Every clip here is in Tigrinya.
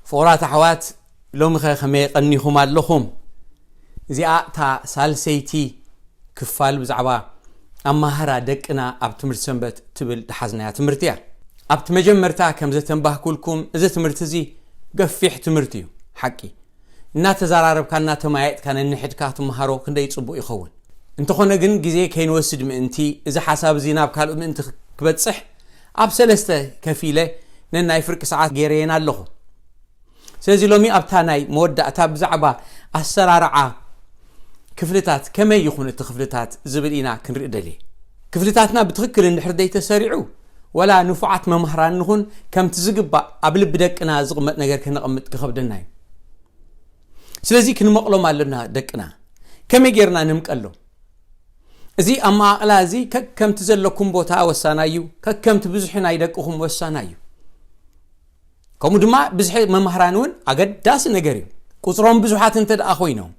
ፍቑራት ኣሕዋት፣ ሎሚኸ ከመይ ቀኒኹም ኣለኹም? እዚኣ እታ ሳልሰይቲ ክፋል ብዛዕባ ኣማህራ ደቅና ኣብ ትምህርቲ ሰንበት ትብል ድሓዝናያ ትምህርቲ እያ። ኣብቲ መጀመርታ ከም ዘተንባህኩልኩም፣ እዚ ትምህርቲ እዚ ገፊሕ ትምህርቲ እዩ። ሓቂ እናተዘራረብካ እናተማየጥካ ነንሕድካ ትመሃሮ ክንደይ ጽቡቕ ይኸውን። እንተኾነ ግን ግዜ ከይንወስድ ምእንቲ፣ እዚ ሓሳብ እዚ ናብ ካልእ ምእንቲ ክበጽሕ ኣብ ሰለስተ ከፊለ ነናይ ፍርቂ ሰዓት ገይረየን ኣለኹ። ስለዚ ሎሚ ኣብታ ናይ መወዳእታ ብዛዕባ ኣሰራርዓ ክፍልታት፣ ከመይ ይኹን እቲ ክፍልታት ዝብል ኢና ክንርኢ ደልየ። ክፍልታትና ብትኽክል እንድሕር ዘይተሰሪዑ፣ ወላ ንፉዓት መማህራን ንኹን፣ ከምቲ ዝግባእ ኣብ ልቢ ደቅና ዝቕመጥ ነገር ከነቐምጥ ክኸብደና እዩ። ስለዚ ክንመቕሎም ኣለና ደቅና። ከመይ ጌርና ንምቀሎም? እዚ ኣመቓቕላ እዚ ከከምቲ ዘለኩም ቦታ ወሳናይ እዩ። ከከምቲ ብዝሒ ናይ ደቅኹም ወሳናይ እዩ። ከምኡ ድማ ብዝሒ መማህራን እውን ኣገዳሲ ነገር እዩ። ቁጽሮም ብዙሓት እንተ ደኣ ኮይኖም፣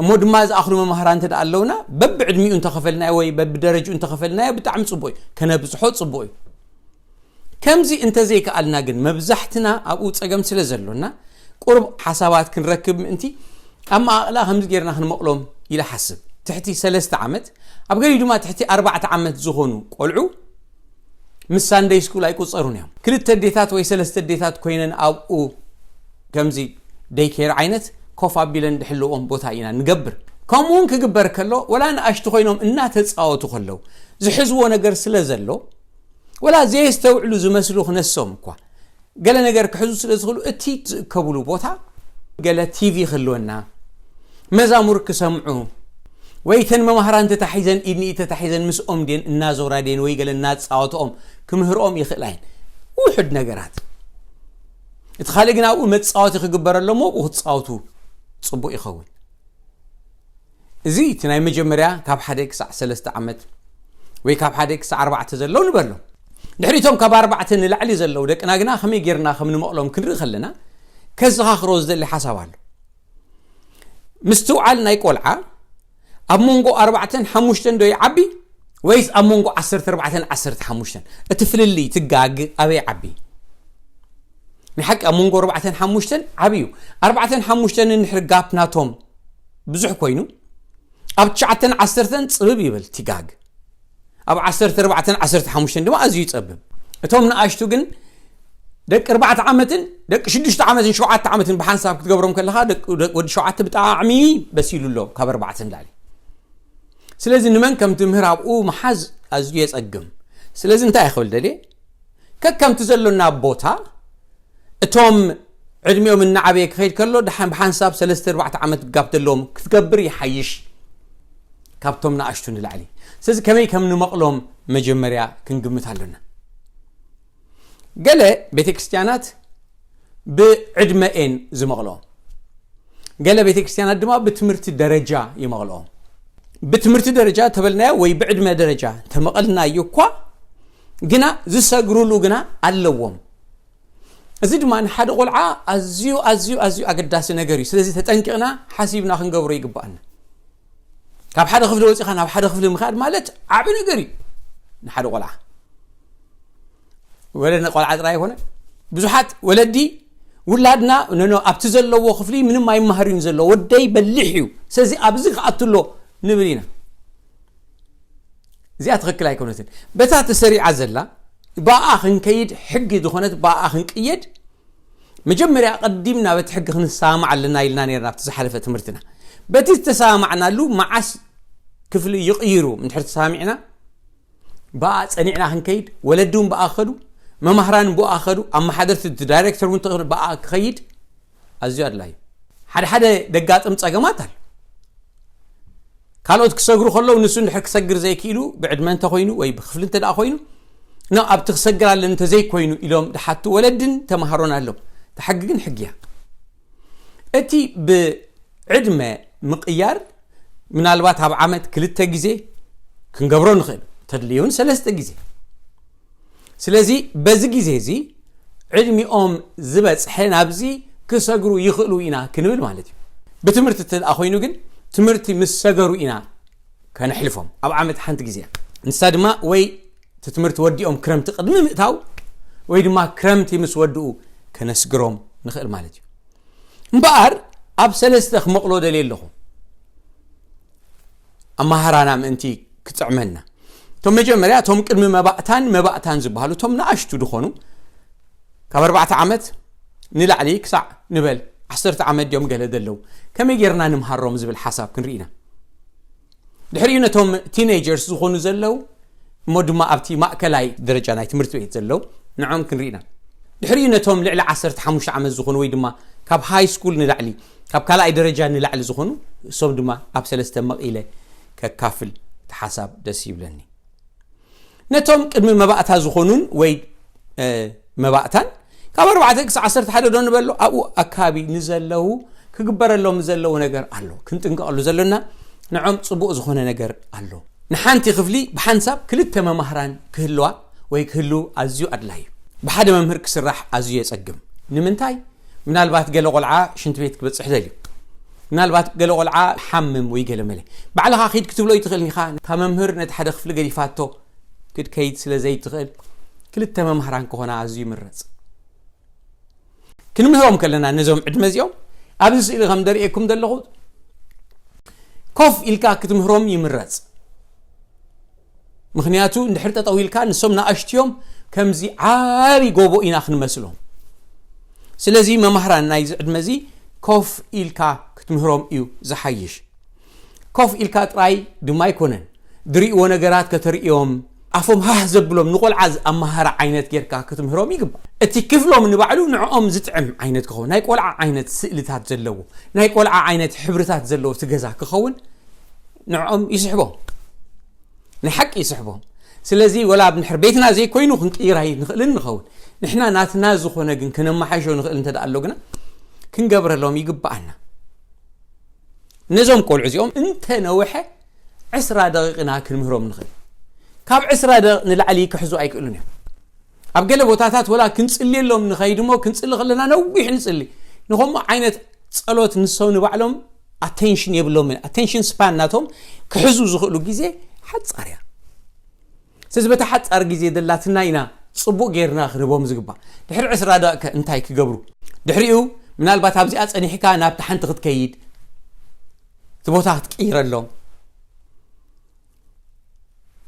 እሞ ድማ ዝኣኽሉ መማህራን እንተ ደኣ ኣለውና፣ በብዕድሚኡ እንተኸፈልናዮ ወይ በብደረጅኡ እንተኸፈልናዮ ብጣዕሚ ጽቡቕ እዩ። ከነብዝሖ ጽቡቕ እዩ። ከምዚ እንተዘይከኣልና ግን፣ መብዛሕትና ኣብኡ ጸገም ስለ ዘሎና፣ ቁሩብ ሓሳባት ክንረክብ ምእንቲ፣ ኣመቓቕላ ከምዚ ጌርና ክንመቕሎም ኢለ ሓስብ። ትሕቲ ሰለስተ ዓመት፣ ኣብ ገሊኡ ድማ ትሕቲ ኣርባዕተ ዓመት ዝኾኑ ቆልዑ ምስ ሳንደይ ስኩል ኣይቁጸሩን እዮም። ክልተ ኣዴታት ወይ ሰለስተ ኣዴታት ኮይነን ኣብኡ ከምዚ ደይ ኬር ዓይነት ኮፍ ኣቢለን ድሕልዎም ቦታ ኢና ንገብር። ከምኡ እውን ክግበር ከሎ፣ ወላ ንኣሽቱ ኮይኖም እናተጻወቱ ከለዉ ዝሕዝዎ ነገር ስለ ዘሎ፣ ወላ ዘየስተውዕሉ ዝመስሉ ክነሶም እኳ፣ ገለ ነገር ክሕዙ ስለ ዝኽእሉ፣ እቲ ዝእከብሉ ቦታ ገለ ቲቪ ክህልወና፣ መዛሙር ክሰምዑ፣ ወይ እተን መማህራን ተታሒዘን፣ ኢድ ንኢድ ተታሒዘን ምስኦም ድየን እናዞራ ድየን ወይ ገለ እናጻወትኦም ክምህርኦም ይኽእላ እየን። ውሑድ ነገራት። እቲ ካልእ ግን ኣብኡ መጻወቲ ክግበረሎም፣ ኣብኡ ክትጻወቱ ጽቡቕ ይኸውን። እዚ እቲ ናይ መጀመርያ ካብ ሓደ ክሳዕ ሰለስተ ዓመት ወይ ካብ ሓደ ክሳዕ ኣርባዕተ ዘለዉ ንበሎም። ድሕሪቶም ካብ ኣርባዕተ ንላዕሊ ዘለዉ ደቅና ግና ከመይ ጌርና ከም ንመቕሎም ክንርኢ ከለና፣ ከዘኻኽሮ ዝደሊ ሓሳብ ኣሎ። ምስትውዓል ናይ ቆልዓ ኣብ መንጎ ኣርባዕተን ሓሙሽተን ዶ ይዓቢ፣ ወይስ ኣብ መንጎ ዓሰርተ ኣርባዕተን ዓሰርተ ሓሙሽተን? እቲ ፍልልይ፣ እቲ ጋግ ኣበይ ይዓቢ? ናይ ሓቂ ኣብ መንጎ ኣርባዕተን ሓሙሽተን ዓቢ እዩ። ኣርባዕተን ሓሙሽተን እንድሕር ጋፕ ናቶም ብዙሕ ኮይኑ፣ ኣብ ትሽዓተን ዓሰርተን ጽብብ ይብል እቲ ጋግ። ኣብ ዓሰርተ ኣርባዕተን ዓሰርተ ሓሙሽተን ድማ ኣዝዩ ይጸብብ። እቶም ንኣሽቱ ግን፣ ደቂ ኣርባዕተ ዓመትን ደቂ ሽዱሽተ ዓመትን ሸውዓተ ዓመትን ብሓንሳብ ክትገብሮም ከለኻ፣ ደቂ፣ ደቂ ወዲ ሸውዓተ ብጣዕሚ በሲሉ ኣሎ፣ ካብ ኣርባዕተ ንላዕሊ። ስለዚ ንመን ከም ትምህር ኣብኡ ምሓዝ ኣዝዩ የጸግም። ስለዚ እንታይ ክብል ደልየ? ከከምቲ ዘሎና ቦታ፣ እቶም ዕድሚኦም እናዓበየ ክኸይድ ከሎ፣ ደሓን ብሓንሳብ ሰለስተ ኣርባዕተ ዓመት ጋፕ ዘለዎም ክትገብር ይሓይሽ፣ ካብቶም ንኣሽቱ ንላዕሊ። ስለዚ ከመይ ከም ንመቕሎም መጀመርያ ክንግምት ኣሎና። ገለ ቤተ ክርስቲያናት ብዕድመ እየን ዝመቕልኦም። ገለ ቤተ ክርስቲያናት ድማ ብትምህርቲ ደረጃ ይመቕልኦም። ብትምህርቲ ደረጃ ተበልናዮ ወይ ብዕድመ ደረጃ ተመቐልናዮ እኳ፣ ግና ዝሰግሩሉ ግና ኣለዎም። እዚ ድማ ንሓደ ቆልዓ ኣዝዩ፣ ኣዝዩ፣ ኣዝዩ ኣገዳሲ ነገር እዩ። ስለዚ ተጠንቂቕና ሓሲብና ክንገብሮ ይግባኣና። ካብ ሓደ ክፍሊ ወጺኻ ናብ ሓደ ክፍሊ ምኻድ ማለት ዓቢ ነገር እዩ ንሓደ ቆልዓ። ወለ ንቆልዓ ጥራይ ኣይኮነ። ብዙሓት ወለዲ፣ ውላድና ነኖ ኣብቲ ዘለዎ ክፍሊ ምንም ኣይመሃር እዩ ዘሎ፣ ወደይ በሊሕ እዩ፣ ስለዚ ኣብዚ ክኣቱ ኣሎ ንብል ኢና። እዚኣ ትኽክል ኣይኮነትን። በታ ተሰሪዓ ዘላ፣ ብኣ ክንከይድ፣ ሕጊ ዝኾነት ብኣ ክንቅየድ፣ መጀመርያ ቀዲምና በቲ ሕጊ ክንሰማማዕ ኣለና ኢልና ነርና ኣብቲ ዝሓለፈ ትምህርትና። በቲ ዝተሰማማዕናሉ መዓስ ክፍሊ ይቕይሩ እንድሕር ተሰማሚዕና፣ ብኣ ጸኒዕና ክንከይድ፣ ወለዲ እውን ብኣ ክኸዱ፣ መማህራን ብኣ ክኸዱ፣ ኣመሓደርቲ፣ እቲ ዳይሬክተር እውን ተኸ-፣ ብኣ ክኸይድ ኣዝዩ ኣድላዩ። ሓደ ሓደ ደጋጥም ጸገማት ኣሎ። ካልኦት ክሰግሩ ከለዉ፣ ንሱ እንድሕር ክሰግር ዘይክኢሉ፣ ብዕድመ እንተኾይኑ ወይ ብክፍሊ እንተ ደኣ ኮይኑ፣ ኖ፣ ኣብቲ ክሰግር ኣለኒ እንተዘይኮይኑ ኢሎም ድሓቱ ወለድን ተማሃሮን ኣለዉ። እቲ ሕጊ ግን ሕጊ እያ። እቲ ብዕድመ ምቕያር ምናልባት ኣብ ዓመት ክልተ ግዜ ክንገብሮ ንኽእል፣ ተድልዩን ሰለስተ ግዜ። ስለዚ በዚ ግዜ እዚ ዕድሚኦም ዝበጽሐ ናብዚ ክሰግሩ ይኽእሉ ኢና ክንብል ማለት እዩ። ብትምህርቲ እንተ ደኣ ኮይኑ ግን፣ ትምህርቲ ምስ ሰገሩ ኢና ከነሕልፎም፣ ኣብ ዓመት ሓንቲ ግዜ እያ። ንሳ ድማ ወይ እቲ ትምህርቲ ወዲኦም ክረምቲ ቅድሚ ምእታው፣ ወይ ድማ ክረምቲ ምስ ወድኡ ከነስግሮም ንኽእል ማለት እዩ። እምበኣር ኣብ ሰለስተ ክመቕሎ ደልየ ኣለኹ። ኣመሃራና ምእንቲ ክጥዕመና፣ እቶም መጀመርያ እቶም ቅድሚ መባእታን መባእታን ዝበሃሉ፣ እቶም ንኣሽቱ ዝኾኑ፣ ካብ ኣርባዕተ ዓመት ንላዕሊ ክሳዕ ንበል ዓሰርተ ዓመት ድዮም ገለ ዘለዉ፣ ከመይ ጌርና ንምሃሮም ዝብል ሓሳብ ክንርኢ ኢና። ድሕሪኡ ነቶም ቲኔጀርስ ዝኾኑ ዘለዉ፣ እሞ ድማ ኣብቲ ማእከላይ ደረጃ ናይ ትምህርቲ ቤት ዘለዉ፣ ንዖም ክንርኢ ኢና። ድሕሪኡ ነቶም ልዕሊ ዓሰርተ ሓሙሽተ ዓመት ዝኾኑ ወይ ድማ ካብ ሃይ ስኩል ንላዕሊ፣ ካብ ካልኣይ ደረጃ ንላዕሊ ዝኾኑ፣ እሶም ድማ ኣብ ሰለስተ መቒለ ከካፍል እቲ ሓሳብ ደስ ይብለኒ። ነቶም ቅድሚ መባእታ ዝኾኑን ወይ መባእታን፣ ካብ ኣርባዕተ ክሳብ ዓሰርተ ሓደ ዶ ንበሎ፣ ኣብኡ ኣካባቢ ንዘለዉ ክግበረሎም ዘለዉ ነገር ኣሎ፣ ክንጥንቀቐሉ ዘሎና። ንዖም ጽቡቕ ዝኾነ ነገር ኣሎ። ንሓንቲ ክፍሊ ብሓንሳብ ክልተ መማህራን ክህልዋ ወይ ክህሉ ኣዝዩ ኣድላይ እዩ። ብሓደ መምህር ክስራሕ ኣዝዩ የጸግም። ንምንታይ? ምናልባት ገለ ቆልዓ ሽንቲ ቤት ክበጽሕ ደልዩ፣ ምናልባት ገለ ቆልዓ ሓምም ወይ ገለ መለ። ባዕልኻ ኺድ ክትብሎ ይትኽእል ኢኻ። እታ መምህር ነቲ ሓደ ክፍሊ ገዲፋቶ ክትከይድ ስለ ዘይትኽእል፣ ክልተ መምህራን ክኾና ኣዝዩ ይምረጽ። ክንምህሮም ከለና ነዞም ዕድመ እዚኦም፣ ኣብዚ ስእሊ ከም ደርእየኩም ዘለኹ፣ ኮፍ ኢልካ ክትምህሮም ይምረጽ። ምኽንያቱ እንድሕር ጠጠው ኢልካ፣ ንሶም ንኣሽትዮም ከምዚ ዓቢ ጎቦ ኢና ክንመስሎም። ስለዚ መማህራን ናይዚ ዕድመ እዚ ኮፍ ኢልካ ክትምህሮም እዩ ዝሓይሽ። ኮፍ ኢልካ ጥራይ ድማ ኣይኮነን፣ ድርእይዎ ነገራት ከተርእዮም፣ ኣፎም ሃህ ዘብሎም፣ ንቆልዓ ዝኣመሃራ ዓይነት ጌርካ ክትምህሮም ይግባእ። እቲ ክፍሎም ንባዕሉ ንዕኦም ዝጥዕም ዓይነት ክኸውን፣ ናይ ቆልዓ ዓይነት ስእልታት ዘለዎ፣ ናይ ቆልዓ ዓይነት ሕብርታት ዘለዎ እቲ ገዛ ክኸውን ንዕኦም ይስሕቦም፣ ናይ ሓቂ ይስሕቦም። ስለዚ ወላ ኣብ ንሕር ቤትና ዘይኮይኑ ክንቅይር ኣይንኽእልን ንኸውን። ንሕና ናትና ዝኾነ ግን ከነመሓይሾ ንኽእል እንተ ደኣ ኣሎ ግና ክንገብረሎም ይግብኣና። ነዞም ቆልዑ እዚኦም እንተ ነውሐ ዕስራ ደቂቕ ኢና ክንምህሮም ንኽእል። ካብ ዕስራ ደቂቕ ንላዕሊ ክሕዙ ኣይክእሉን እዮም። ኣብ ገለ ቦታታት ወላ ክንጽልየሎም ንኸይድ እሞ፣ ክንጽሊ ከለና ነዊሕ ንጽሊ። ንኸምኡ ዓይነት ጸሎት ንሶም ንባዕሎም ኣቴንሽን የብሎምን። ኣቴንሽን ስፓን ናቶም ክሕዙ ዝኽእሉ ግዜ ሓጻር እያ። ስለዚ በታ ሓጻር ግዜ ደላትና ኢና ጽቡቕ ጌርና ክንህቦም ዝግባእ። ድሕሪ ዕስራ ደቂቕ እንታይ ክገብሩ? ድሕሪኡ ምናልባት ኣብዚኣ ጸኒሕካ ናብቲ ሓንቲ ክትከይድ፣ እቲ ቦታ ክትቅይረሎም፣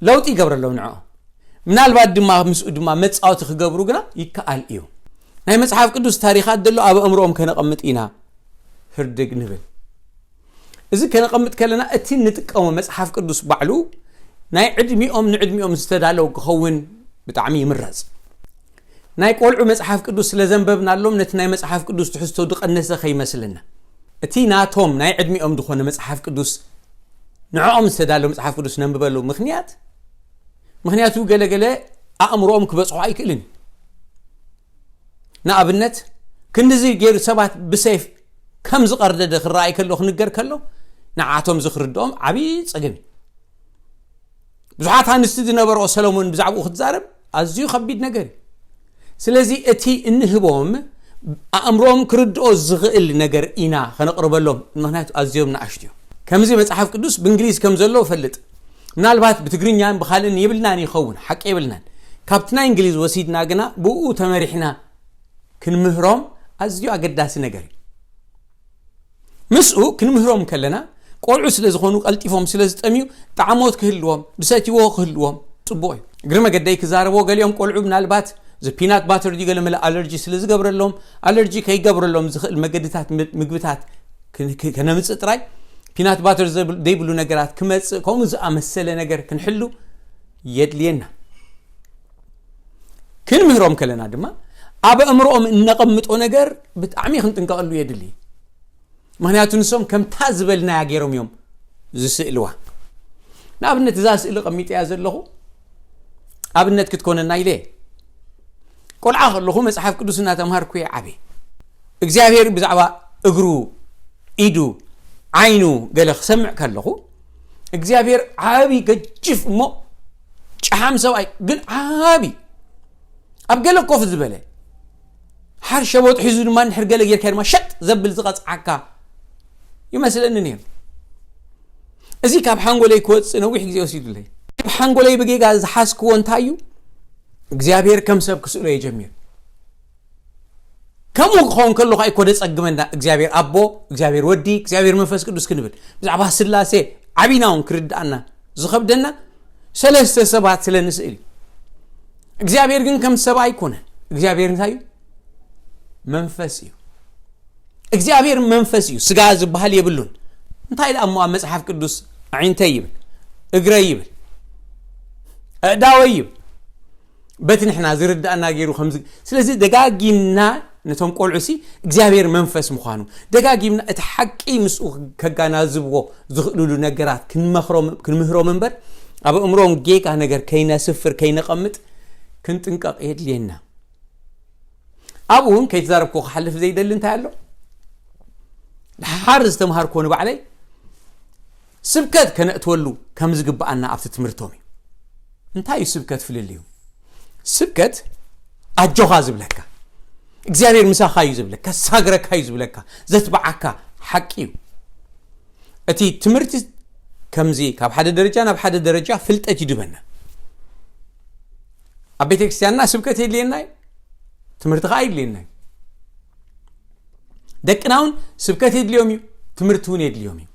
ለውጢ ይገብረሎም ንዕኦም። ምናልባት ድማ ምስኡ ድማ መጻወቲ ክገብሩ ግና ይከኣል እዩ። ናይ መጽሓፍ ቅዱስ ታሪኻት ዘሎ ኣብ ኣእምሮኦም ከነቐምጥ ኢና ህርድግ ንብል። እዚ ከነቐምጥ ከለና እቲ ንጥቀሞ መጽሓፍ ቅዱስ ባዕሉ ናይ ዕድሚኦም ንዕድሚኦም ዝተዳለወ ክኸውን ብጣዕሚ ይምረጽ። ናይ ቆልዑ መጽሓፍ ቅዱስ ስለ ዘንበብናሎም ነቲ ናይ መጽሓፍ ቅዱስ ትሕዝቶ ዝቐነሰ ከይመስለና። እቲ ናቶም ናይ ዕድሚኦም ዝኾነ መጽሓፍ ቅዱስ፣ ንዕኦም ዝተዳለወ መጽሓፍ ቅዱስ ነንብበሉ ምኽንያት፣ ምኽንያቱ ገለገለ ኣእምሮኦም ክበጽሖ ኣይክእልን እዩ። ንኣብነት ክንድዚ ገይሩ ሰባት ብሰይፍ ከም ዝቐርደደ ክረኣይ ከሎ፣ ክንገር ከሎ፣ ንዓቶም እዚ ክርድኦም ዓብዪ ጸገም እዩ። ብዙሓት ኣንስቲ ዝነበርኦ ሰሎሞን ብዛዕባኡ ክትዛረብ ኣዝዩ ከቢድ ነገር እዩ። ስለዚ እቲ እንህቦም ኣእምሮኦም ክርድኦ ዝኽእል ነገር ኢና ከነቕርበሎም፣ ምኽንያቱ ኣዝዮም ንኣሽቱ እዮም። ከምዚ መጽሓፍ ቅዱስ ብእንግሊዝ ከም ዘሎ እፈልጥ፣ ምናልባት ብትግርኛን ብኻልእን የብልናን ይኸውን፣ ሓቂ የብልናን። ካብቲ ናይ እንግሊዝ ወሲድና ግና ብኡ ተመሪሕና ክንምህሮም ኣዝዩ ኣገዳሲ ነገር እዩ። ምስኡ ክንምህሮም ከለና፣ ቆልዑ ስለ ዝኾኑ ቀልጢፎም ስለ ዝጠምዩ፣ ጣዕሞት ክህልዎም፣ ዝሰትይዎ ክህልዎም ጽቡቕ እዩ። እግሪ መገደይ ክዛረቦ፣ ገሊኦም ቆልዑ ምናልባት እዚ ፒናት ባተር ድዩ ገለ መለ ኣለርጂ ስለ ዝገብረሎም፣ ኣለርጂ ከይገብረሎም ዝኽእል መገድታት ም-፣ ምግብታት ክን-፣ ክ-፣ ከነምጽእ ጥራይ፣ ፒናት ባተር ዘብል-፣ ዘይብሉ ነገራት ክመጽእ፣ ከምኡ ዝኣመሰለ ነገር ክንሕሉ የድልየና። ክንምህሮም ከለና ድማ፣ ኣብ ኣእምሮኦም እነቐምጦ ነገር ብጣዕሚ ክንጥንቀቐሉ የድሊ። ምኽንያቱ ንሶም ከምታ ዝበልናያ ገይሮም እዮም ዝስእልዋ። ንኣብነት እዛ ስእሊ ቀሚጠያ ዘለኹ ኣብነት ክትኮነና ኢለ እየ። ቆልዓ ከለኹ መጽሓፍ ቅዱስ እናተምሃርኩ እየ ዓብየ። እግዚኣብሔር ብዛዕባ እግሩ፣ ኢዱ፣ ዓይኑ ገለ ክሰምዕ ከለኹ እግዚኣብሔር ዓቢ ገጅፍ እሞ ጨሓም ሰብኣይ ግን ዓቢ ኣብ ገለ ኮፍ ዝበለ ሓር ሸቦጥ ሒዙ ድማ ንድሕር ገለ ጌርካ ድማ ሸጥ ዘብል ዝቐጽዓካ ይመስለኒ ነይሩ። እዚ ካብ ሓንጎለይ ክወጽእ ነዊሕ ግዜ ወሲዱለይ። ካብ ሓንጎለይ ብጌጋ ዝሓዝክዎ እንታይ እዩ? እግዚኣብሔር ከም ሰብ ክስእሎ እየ ጀሚሩ። ከምኡ ክኸውን ከሎ ከኣ እኮ ደጸግመና እግዚኣብሔር ኣቦ፣ እግዚኣብሔር ወዲ፣ እግዚኣብሔር መንፈስ ቅዱስ ክንብል። ብዛዕባ ስላሴ ዓቢና እውን ክርድኣና ዝኸብደና ሰለስተ ሰባት ስለ ንስእል እዩ። እግዚኣብሔር ግን ከም ሰብ ኣይኮነን። እግዚኣብሔር እንታይ እዩ? መንፈስ እዩ። እግዚኣብሔር መንፈስ እዩ። ስጋ ዝበሃል የብሉን። እንታይ ደኣ እሞ ኣብ መጽሓፍ ቅዱስ ኣዒንተይ ይብል፣ እግረይ ይብል፣ ኣእዳወይ ይብል። በቲ ንሕና ዝርድኣና ገይሩ ከምዚ። ስለዚ ደጋጊምና ነቶም ቆልዑ ሲ እግዚኣብሔር መንፈስ ምዃኑ ደጋጊምና እቲ ሓቂ ምስኡ ከጋናዝብዎ ዝኽእልሉ ነገራት ክንመኽሮም፣ ክንምህሮም እምበር ኣብ ኣእምሮም ጌጋ ነገር ከይነስፍር ከይነቐምጥ ክንጥንቀቕ የድልየና። ኣብኡ እውን ከይተዛረብኩ ክሓልፍ ዘይደሊ እንታይ ኣሎ? ድሓር ዝተምሃርኮ ንባዕለይ ስብከት ከነእትወሉ ከም ዝግብኣና ኣብቲ ትምህርቶም እዩ። እንታይ እዩ ስብከት ፍልልዩ? ስብከት ኣጆኻ ዝብለካ፣ እግዚኣብሔር ምሳኻ እዩ ዝብለካ፣ ሳግረካ እዩ ዝብለካ፣ ዘትበዓካ ሓቂ እዩ። እቲ ትምህርቲ ከምዚ ካብ ሓደ ደረጃ ናብ ሓደ ደረጃ ፍልጠት ይድበና። ኣብ ቤተ ክርስቲያንና ስብከት የድልየና እዩ፣ ትምህርቲ ከዓ የድልየና እዩ። ደቅና እውን ስብከት የድልዮም እዩ፣ ትምህርቲ እውን የድልዮም እዩ።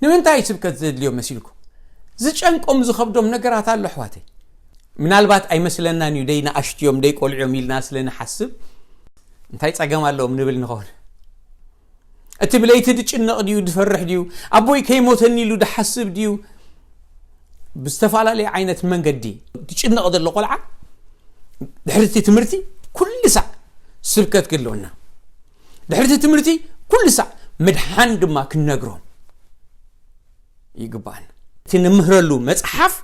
ንምንታይ እዩ ስብከት ዘድልዮም መሲልኩም? ዝጨንቆም ዝኸብዶም ነገራት ኣሎ ኣሕዋተይ። ምናልባት ኣይመስለናን እዩ፣ ደይ ንኣሽትዮም ደይ ቆልዕዮም ኢልና ስለ ንሓስብ እንታይ ጸገም ኣለዎም ንብል ንኸውን። እቲ ብለይቲ ድጭነቕ ድዩ ድፈርሕ ድዩ? ኣቦይ ከይሞተኒ ኢሉ ድሓስብ ድዩ? ብዝተፈላለየ ዓይነት መንገዲ ድጭነቕ ዘሎ ቆልዓ ድሕርቲ ትምህርቲ ኩሉ ሳዕ ስብከት ክህልወና፣ ድሕርቲ ትምህርቲ ኩሉ ሳዕ ምድሓን ድማ ክንነግሮም ይግባኣና። እቲ ንምህረሉ መጽሓፍ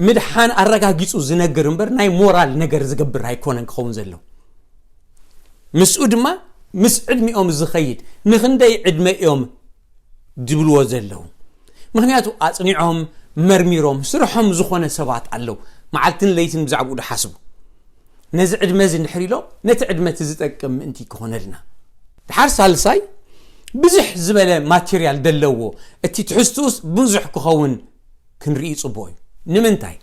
ምድሓን ኣረጋጊጹ ዝነግር እምበር ናይ ሞራል ነገር ዝገብር ኣይኮነን ክኸውን ዘለዎ። ምስኡ ድማ ምስ ዕድሚኦም ዝኸይድ ንኽንደይ ዕድመ እዮም ድብልዎ ዘለዉ። ምኽንያቱ ኣጽኒዖም መርሚሮም ስርሖም ዝኾነ ሰባት ኣለዉ። መዓልትን ለይትን ብዛዕባኡ ድሓስቡ። ነዚ ዕድመ እዚ እንድሕር ኢሎም ነቲ ዕድመ እቲ ዝጠቅም ምእንቲ ክኾነልና። ድሓር ሳልሳይ ብዙሕ ዝበለ ማቴርያል ደለዎ፣ እቲ ትሕዝትኡስ ብዙሕ ክኸውን ክንርኢ ጽቡቕ እዩ። ንምንታይ?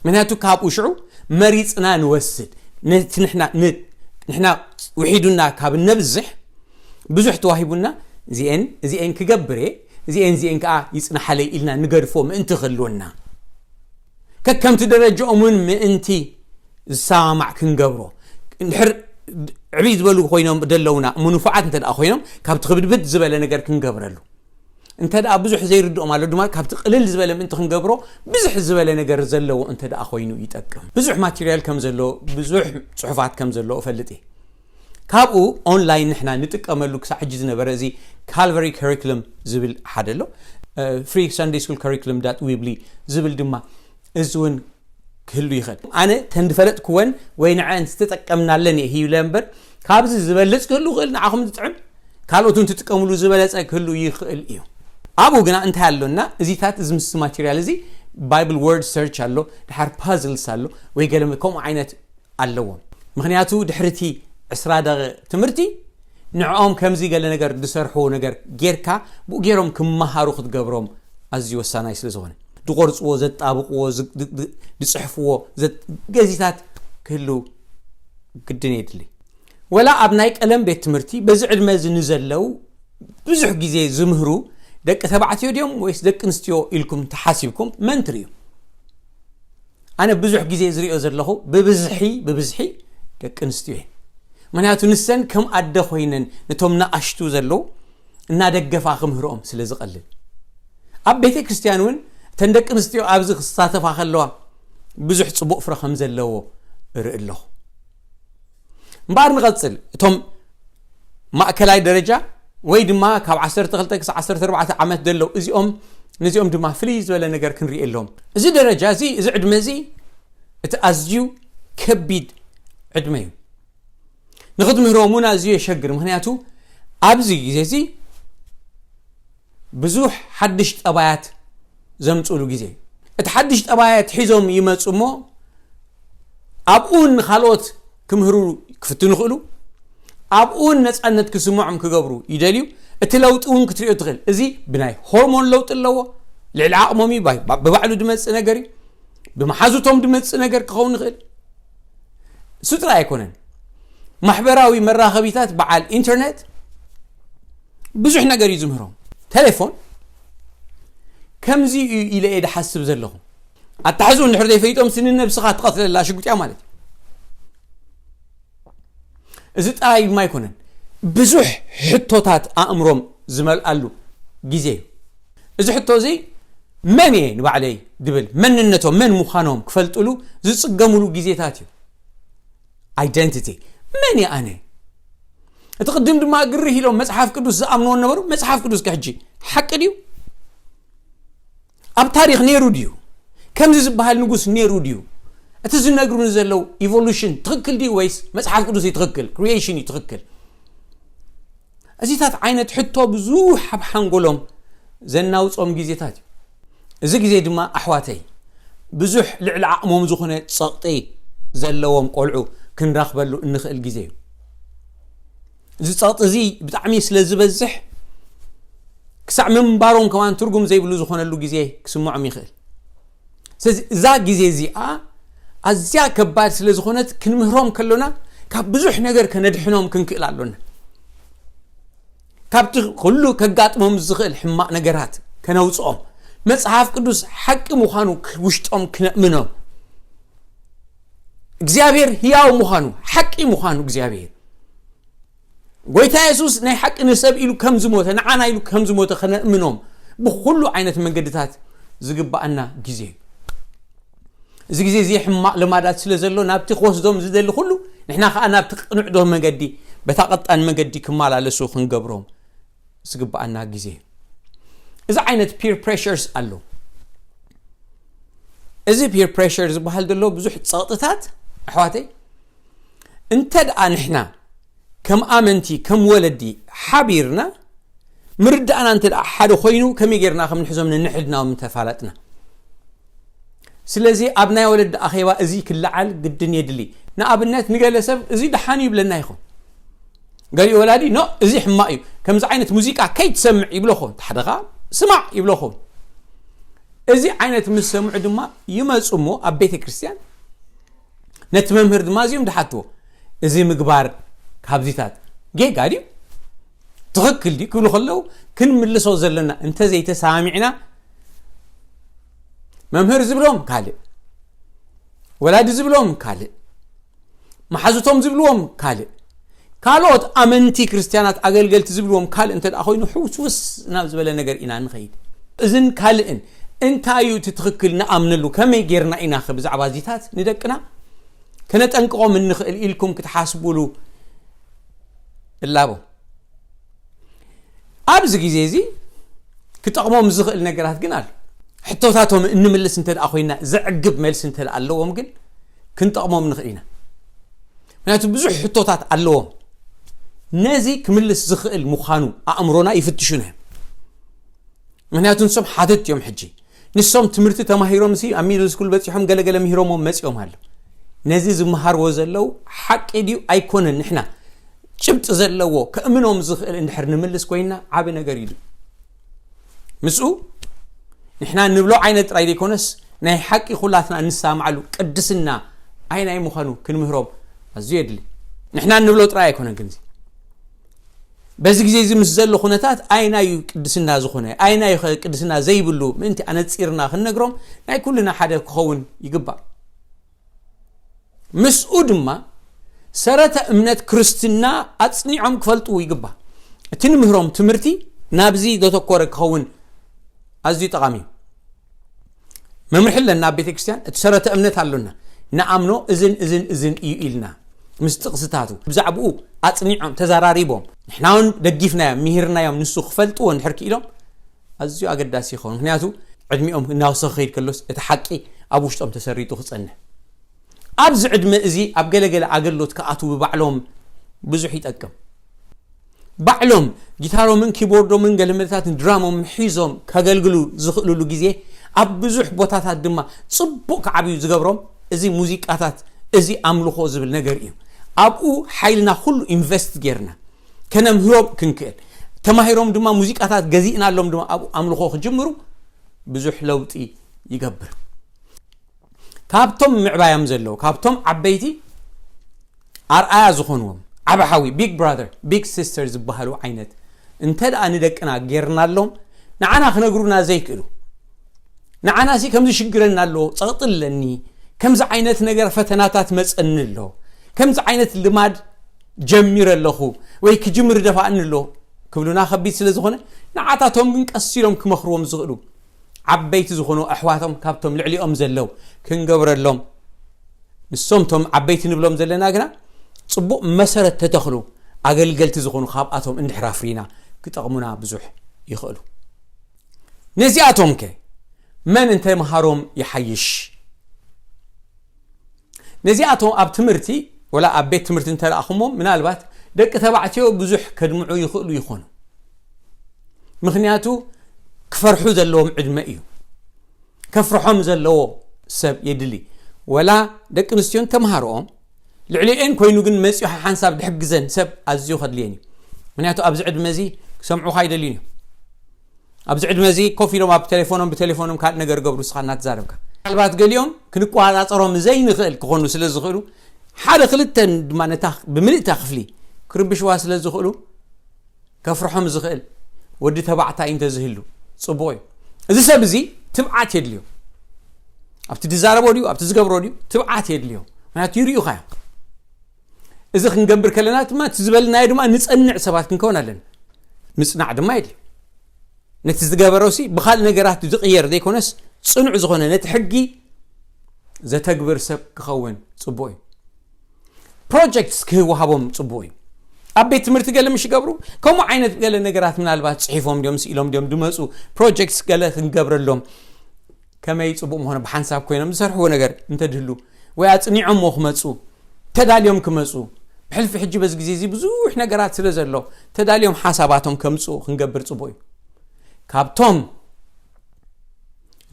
ምክንያቱ ካብኡ ሽዑ መሪጽና ንወስድ። ነቲ ንሕና ን-፣ ንሕና ውሒዱና ካብ እነብዝሕ ብዙሕ ተዋሂቡና እዚኤን እዚኤን ክገብር እየ፣ እዚኤን እዚኤን ከዓ ይጽናሓለይ ኢልና ንገድፎ ምእንቲ ክህልወና። ከከምቲ ደረጃኦም እውን ምእንቲ ዝሰማማዕ ክንገብሮ። እንድሕር ዕብይ ዝበሉ ኮይኖም ደለውና እሞ ንፉዓት እንተ ደኣ ኮይኖም ካብቲ ክብድብድ ዝበለ ነገር ክንገብረሉ። እንተ ደኣ ብዙሕ ዘይርድኦም ኣሎ ድማ ካብቲ ቅልል ዝበለ ምእንቲ ክንገብሮ ብዙሕ ዝበለ ነገር ዘለዎ እንተ ደኣ ኮይኑ ይጠቅም። ብዙሕ ማቴርያል ከም ዘሎ፣ ብዙሕ ጽሑፋት ከም ዘሎ እፈልጥ እየ። ካብኡ ኦንላይን ንሕና ንጥቀመሉ ክሳዕ ሕጂ ዝነበረ እዚ ካልቨሪ ከሪክለም ዝብል ሓደ ኣሎ። ፍሪ ሰንደይ ስኩል ከሪክለም ዳት ዊብሊ ዝብል ድማ እዚ እውን ክህሉ ይኽእል። ኣነ ተን ዝፈለጥክወን ወይ ንዐን ዝተጠቀምናለን እየ ሂብለ እምበር ካብዚ ዝበልጽ ክህሉ ይኽእል፣ ንዓኹም ዝጥዕም ካልኦት እውን ትጥቀምሉ ዝበለጸ ክህሉ ይኽእል እዩ። ኣብኡ ግና እንታይ ኣሎና? እዚታት እዚ ምስ ማቴርያል እዚ ባይብል ወርድ ሰርች ኣሎ፣ ድሓር ፓዝልስ ኣሎ ወይ ገለ ከምኡ ዓይነት ኣለዎም። ምኽንያቱ ድሕሪ እቲ ዕስራ ደቂቕ ትምህርቲ ንዕኦም ከምዚ ገለ ነገር ዝሰርሕዎ ነገር ጌርካ ብኡ ገይሮም ክመሃሩ ክትገብሮም ኣዝዩ ወሳናይ ስለ ዝኾነ ድቆርጽዎ፣ ዘጣብቕዎ፣ ዝ-፣ ድ-፣ ድ-፣ ዝጽሕፍዎ ዘ-፣ ገዚታት ክህሉ ግድን የድሊ። ወላ ኣብ ናይ ቀለም ቤት ትምህርቲ በዚ ዕድመ እዚ ንዘለው ብዙሕ ግዜ ዝምህሩ ደቂ ተባዕትዮ ድዮም ወይስ ደቂ ኣንስትዮ ኢልኩም ተሓሲብኩም መን ትርእዩ? ኣነ ብዙሕ ግዜ ዝሪኦ ዘለኹ ብብዝሒ፣ ብብዝሒ ደቂ ኣንስትዮ እየን። ምኽንያቱ ንሰን ከም ኣደ ኮይነን ነቶም ንኣሽቱ ዘለዉ እናደገፋ ክምህርኦም ስለ ዝቐልል። ኣብ ቤተ ክርስቲያን እውን እተን ደቂ ኣንስትዮ ኣብዚ ክሳተፋ ከለዋ ብዙሕ ጽቡቕ ፍረ ከም ዘለዎ እርኢ ኣለኹ። እምበኣር ንቐጽል። እቶም ማእከላይ ደረጃ ወይ ድማ ካብ ዓሰርተ ክልተ ክሳብ ዓሰርተ ኣርባዕተ ዓመት ዘለዉ እዚኦም፣ ነዚኦም ድማ ፍልይ ዝበለ ነገር ክንርእየሎም። እዚ ደረጃ እዚ፣ እዚ ዕድመ እዚ እቲ ኣዝዩ ከቢድ ዕድመ እዩ። ንኽትምህሮም እውን ኣዝዩ የሸግር። ምኽንያቱ ኣብዚ ግዜ እዚ ብዙሕ ሓድሽ ጠባያት ዘምጽኡሉ ግዜ እዩ። እቲ ሓድሽ ጠባያት ሒዞም ይመጹ እሞ ኣብኡ ንኻልኦት ክምህሩ ክፍትኑ ይኽእሉ። ኣብኡ እውን ነጻነት ክስምዖም ክገብሩ ይደልዩ። እቲ ለውጢ እውን ክትሪኦ ትኽእል። እዚ ብናይ ሆርሞን ለውጢ ኣለዎ። ልዕሊ ዓቕሞም እዩ። ባይ-፣ ባ-፣ ብባዕሉ ዝመጽእ ነገር እዩ። ብመሓዙቶም ዝመጽእ ነገር ክኸውን ይኽእል። እሱ ጥራይ ኣይኮነን። ማሕበራዊ መራኸቢታት፣ በዓል ኢንተርኔት ብዙሕ ነገር እዩ ዝምህሮም። ቴሌፎን ከምዚ እዩ ኢለ እየ ድሓስብ ዘለኹ። ኣታሕዝኡ እንድሕር ዘይፈሊጦም ስኒ ነብስኻ ትቐትለላ ሽጉጥያ ማለት እዩ። እዚ ጥራይ ድማ ኣይኮነን፣ ብዙሕ ሕቶታት ኣእምሮም ዝመልኣሉ ግዜ እዩ። እዚ ሕቶ እዚ መን እየ ንባዕለይ ድብል መንነቶም መን ምዃኖም ክፈልጥሉ ዝጽገምሉ ግዜታት እዩ። ኣይደንቲቲ፣ መን እየ ኣነ? እቲ ቅድም ድማ ግርህ ኢሎም መጽሓፍ ቅዱስ ዝኣምንዎ ነበሩ። መጽሓፍ ቅዱስ ከሕጂ ሓቂ ድዩ? ኣብ ታሪኽ ነይሩ ድዩ? ከምዚ ዝበሃል ንጉስ ነይሩ ድዩ? እቲ ዝነግሩኒ ዘለዉ ኢቮሉሽን ትኽክል ድዩ ወይስ መጽሓፍ ቅዱስ እዩ ትኽክል፣ ክሪኤሽን እዩ ትኽክል? እዚታት ዓይነት ሕቶ ብዙሕ ኣብ ሓንጎሎም ዘናውጾም ግዜታት እዩ። እዚ ግዜ ድማ ኣሕዋተይ ብዙሕ ልዕሊ ዓቕሞም ዝኾነ ጸቕጢ ዘለዎም ቆልዑ ክንረኽበሉ እንኽእል ግዜ እዩ። እዚ ጸቕጢ እዚ ብጣዕሚ ስለ ዝበዝሕ ክሳዕ ምንባሮም ከማን ትርጉም ዘይብሉ ዝኾነሉ ግዜ ክስምዖም ይኽእል። ስለዚ እዛ ግዜ እዚኣ ኣዝያ ከባድ ስለ ዝኾነት ክንምህሮም ከሎና ካብ ብዙሕ ነገር ከነድሕኖም ክንክእል ኣሎና። ካብቲ ኩሉ ከጋጥሞም ዝኽእል ሕማቕ ነገራት ከነውጽኦም፣ መጽሓፍ ቅዱስ ሓቂ ምዃኑ ውሽጦም ክነእምኖም፣ እግዚኣብሔር ህያው ምዃኑ፣ ሓቂ ምዃኑ እግዚኣብሔር ጎይታ የሱስ ናይ ሓቂ ንሰብ ኢሉ ከም ዝሞተ፣ ንዓና ኢሉ ከም ዝሞተ ከነእምኖም ብኹሉ ዓይነት መንገድታት ዝግባኣና ግዜ እዩ። እዚ ግዜ እዚ ሕማቕ ልማዳት ስለ ዘሎ ናብቲ ክወስዶም ዝደሊ ኩሉ ንሕና ከዓ ናብቲ ቅኑዕዶ መገዲ በታ ቀጣን መገዲ ክመላለሱ ክንገብሮም ዝግባኣና ግዜ እዩ። እዚ ዓይነት ፒር ፕሬሸርስ ኣሎ። እዚ ፒር ፕሬሸር ዝበሃል ዘሎ ብዙሕ ጸቕጥታት ኣሕዋተይ እንተ ደኣ ንሕና ከም ኣመንቲ ከም ወለዲ ሓቢርና ምርዳእና እንተ ደኣ ሓደ ኮይኑ ከመይ ጌርና ከም ንሕዞም ንንሕድናዎም እንተፋለጥና። ስለዚ ኣብ ናይ ወለዲ ኣኼባ እዚ ክለዓል ግድን የድሊ። ንኣብነት ንገለ ሰብ እዚ ደሓን ይብለና ይኹን፣ ገሊኡ ወላዲ ኖ እዚ ሕማቕ እዩ፣ ከምዚ ዓይነት ሙዚቃ ከይትሰምዕ ይብሎ ኹን፣ ሓደ ኸዓ ስማዕ ይብሎ ኹን። እዚ ዓይነት ምስ ሰምዑ ድማ ይመፁ እሞ ኣብ ቤተ ክርስቲያን ነቲ መምህር ድማ እዚኦም ድሓትዎ፣ እዚ ምግባር ካብዚታት ጌጋ ድዩ ትኽክል ድዩ ክብሉ ከለዉ ክንምልሶ ዘለና እንተዘይተሰማሚዕና መምህር ዝብሎም ካልእ፣ ወላዲ ዝብሎም ካልእ፣ መሓዙቶም ዝብልዎም ካልእ፣ ካልኦት ኣመንቲ ክርስትያናት ኣገልገልቲ ዝብልዎም ካልእ እንተ ደኣ ኮይኑ ሕውስውስ ናብ ዝበለ ነገር ኢና ንኸይድ። እዝን ካልእን እንታይ እዩ እቲ ትኽክል ንኣምነሉ? ከመይ ጌርና ኢና ከ ብዛዕባ እዚታት ንደቅና ከነጠንቅቖም እንኽእል ኢልኩም ክትሓስቡሉ እላቦ። ኣብዚ ግዜ እዚ ክጠቕሞም ዝኽእል ነገራት ግን ኣሎ። ሕቶታቶም እንምልስ እንተ ደኣ ኮይና ዘዕግብ መልሲ እንተ ደኣ ኣለዎም ግን ክንጠቕሞም ንኽእል ኢና። ምክንያቱ ብዙሕ ሕቶታት ኣለዎም። ነዚ ክምልስ ዝኽእል ምዃኑ ኣእምሮና ይፍትሹና እዮም። ምክንያቱ ንሶም ሓተት እዮም። ሕጂ ንሶም ትምህርቲ ተማሂሮም ሲ ኣብ ሚድል ስኩል በፂሖም ገለገለ ምሂሮምዎም መፂኦም ኣሎ። ነዚ ዝመሃርዎ ዘለዉ ሓቂ ድዩ ኣይኮነን? ንሕና ጭብጢ ዘለዎ ከእምኖም ዝኽእል እንድሕር ንምልስ ኮይና ዓቢ ነገር እዩ። ምስኡ ንሕና ንብሎ ዓይነት ጥራይ ዘይኮነስ ናይ ሓቂ ኩላትና እንሰማማዓሉ ቅድስና ኣይናይ ምዃኑ ክንምህሮም ኣዝዩ የድሊ። ንሕና ንብሎ ጥራይ ኣይኮነን ግን እዚ በዚ ግዜ እዚ ምስ ዘሎ ኩነታት ኣይናዩ ቅድስና ዝኾነ ኣይናዩ ኸ ቅድስና ዘይብሉ ምእንቲ ኣነጺርና ክንነግሮም ናይ ኩልና ሓደ ክኸውን ይግባእ። ምስኡ ድማ ሰረተ እምነት ክርስትና ኣጽኒዖም ክፈልጡ ይግባእ። እቲ ንምህሮም ትምህርቲ ናብዚ ዘተኮረ ክኸውን ኣዝዩ ጠቓሚ እዩ። መምርሒ ኣለና ኣብ ቤተ ክርስቲያን፣ እቲ ሰረተ እምነት ኣሎና። ንኣምኖ እዝን እዝን እዝን እዩ ኢልና ምስ ጥቕስታቱ ብዛዕባኡ ኣጽኒዖም ተዘራሪቦም ንሕና እውን ደጊፍናዮም ምሂርናዮም ንሱ ክፈልጥዎ እንድሕር ክኢሎም ኣዝዩ ኣገዳሲ ይኸውን። ምክንያቱ ዕድሚኦም እናወሰኸ ከይድ ከሎስ እቲ ሓቂ ኣብ ውሽጦም ተሰሪጡ ክጸንሕ ኣብዚ ዕድመ እዚ ኣብ ገለገለ ኣገልግሎት ክኣትዉ ብባዕሎም ብዙሕ ይጠቅም። ባዕሎም ጊታሮምን ኪቦርዶምን ገለመለታትን ድራሞም ሒዞም ከገልግሉ ዝኽእልሉ ግዜ ኣብ ብዙሕ ቦታታት ድማ ጽቡቕ ክዓብዩ ዝገብሮም እዚ ሙዚቃታት እዚ ኣምልኾ ዝብል ነገር እዩ። ኣብኡ ሓይልና ኩሉ ኢንቨስት ጌርና ከነምህሮም ክንክእል ተማሂሮም ድማ ሙዚቃታት ገዚእናሎም ድማ ኣብኡ ኣምልኾ ክጅምሩ ብዙሕ ለውጢ ይገብር። ካብቶም ምዕባዮም ዘለዉ ካብቶም ዓበይቲ ኣርኣያ ዝኾንዎም ዓቢ ሓዊ፣ big brother, big sister ዝበሃሉ ዓይነት እንተ ደኣ ንደቅና ጌርናሎም፣ ንዓና ክነግሩና ዘይክእሉ፣ ንዓና ሲ ከምዚ ሽግረና ኣሎ፣ ጸቕጢ ኣለኒ፣ ከምዚ ዓይነት ነገር ፈተናታት መጸኒ ኣሎ፣ ከምዚ ዓይነት ልማድ ጀሚረ ኣለኹ ወይ ክጅምር ደፋእኒ ኣሎ ክብሉና ከቢድ ስለ ዝኾነ፣ ንዓታቶም ግን ቀስ ኢሎም ክመኽርዎም ዝኽእሉ ዓበይቲ ዝኾኑ ኣሕዋቶም ካብቶም ልዕሊኦም ዘለዉ ክንገብረሎም፣ ንሶም ቶም ዓበይቲ ንብሎም ዘለና ግና ጽቡቕ መሰረት ተተኽሉ ኣገልገልቲ ዝኾኑ ካብኣቶም እንድሕር ኣፍሪና ክጠቕሙና ብዙሕ ይኽእሉ። ነዚኣቶም ከ መን እንተምሃሮም ይሓይሽ? ነዚኣቶም ኣብ ትምህርቲ ወላ ኣብ ቤት ትምህርቲ እንተለኣኹሞም ምናልባት ደቂ ተባዕትዮ ብዙሕ ከድምዑ ይኽእሉ ይኾኑ። ምኽንያቱ ክፈርሑ ዘለዎም ዕድመ እዩ። ከፍርሖም ዘለዎ ሰብ የድሊ። ወላ ደቂ ኣንስትዮን ተምሃሮኦም ልዕሊኤን ኮይኑ ግን መጺኡ ሓንሳብ ድሕግዘን ሰብ ኣዝዩ ከድልየን እዩ። ምክንያቱ ኣብዚ ዕድመ እዚ ክሰምዑኻ ኣይደልዩን እዮም። ኣብዚ ዕድመ እዚ ኮፍ ኢሎም ኣብ ቴሌፎኖም ብቴሌፎኖም ካልእ ነገር ገብሩ ንስኻ እናተዛረብካ። ምናልባት ገሊኦም ክንቆጻጸሮም ዘይንኽእል ክኾኑ ስለ ዝኽእሉ ሓደ ክልተን ድማ ነታ ብምልእታ ክፍሊ ክርብሽዋ ስለ ዝኽእሉ ከፍርሖም ዝኽእል ወዲ ተባዕታይ እንተዝህሉ ጽቡቕ እዩ። እዚ ሰብ እዚ ትብዓት የድልዮ። ኣብቲ ዝዛረቦ ድዩ ኣብቲ ዝገብሮ ድዩ ትብዓት የድልዮ። ምክንያቱ ይርእዩኻ እዮም። እዚ ክንገብር ከለና ድማ እቲ ዝበልናዮ ድማ ንጸንዕ ሰባት ክንከውን ኣለና። ምጽናዕ ድማ የድልዮ። ነቲ ዝገበሮሲ ብኻልእ ነገራት ዝቕየር ዘይኮነስ ጽኑዕ ዝኾነ ነቲ ሕጊ ዘተግብር ሰብ ክኸውን ጽቡቕ እዩ። ፕሮጀክትስ ክህወሃቦም ጽቡቕ እዩ። ኣብ ቤት ትምህርቲ ገለ ምሽ ይገብሩ ከምኡ ዓይነት ገለ ነገራት ምናልባት ጽሒፎም ድዮም ስኢሎም ድዮም ድመጹ። ፕሮጀክትስ ገለ ክንገብረሎም ከመይ ጽቡቕ ምኾነ ብሓንሳብ ኮይኖም ዝሰርሕዎ ነገር እንተድህሉ ወይ ኣጽኒዖሞ ክመጹ ተዳልዮም ክመጹ። ብሕልፊ ሕጂ በዚ ግዜ እዚ ብዙሕ ነገራት ስለ ዘሎ ተዳልዮም ሓሳባቶም ከምጽኡ ክንገብር ጽቡቕ እዩ። ካብቶም